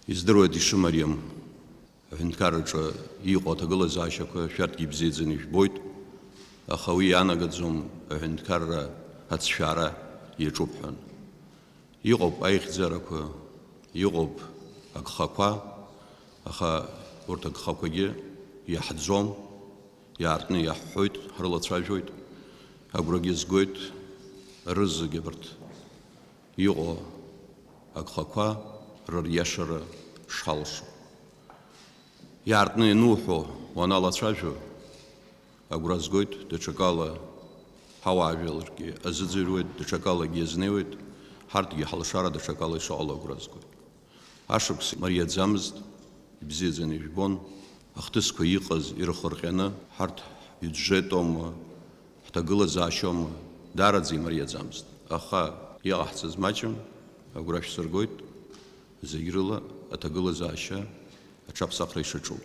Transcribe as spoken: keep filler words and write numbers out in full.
Издыруеит ишымариам. Аҳәынҭқарраҿы иҟоу аҭагылазаашьақәа шәарҭгьы ибзиаӡаны ижәбоит, аха уи иаанагаӡом аҳәынҭқарра ацәшәара иаҿуп ҳәа. Иҟоуп аихьӡарақәа, иҟоуп агхақәа, аха урҭ агхақәагьы иаҳӡом, иаартны иаҳҳәоит, ҳрылацәажәоит, агәрагьы згоит рызегь абарҭ иҟоу агхақәа рыриашара шҳалшо. Иаартны иануҳәо уаналацәажәо, агәра згоит, даҽакала ҳауаажәларгьы азыӡырҩуеит, даҽакалагьы иазнеиуеит, ҳарҭгьы ҳалшара даҽакала ишыҟало агәра згоит. Ашықәс мариаӡамызт, ибзиаӡаны ижәбон, ахҭысқәа иҟаз ирхырҟьаны, ҳарҭ ҳбиуџьетоума, ҳҭагылазаашьоума, даараӡа имариаӡамызт. Аха иҟаҳҵаз маҷым, агәра шәсыргоит, зегь рыла аҭагылазаашьа аҽаԥсахра ишаҿу.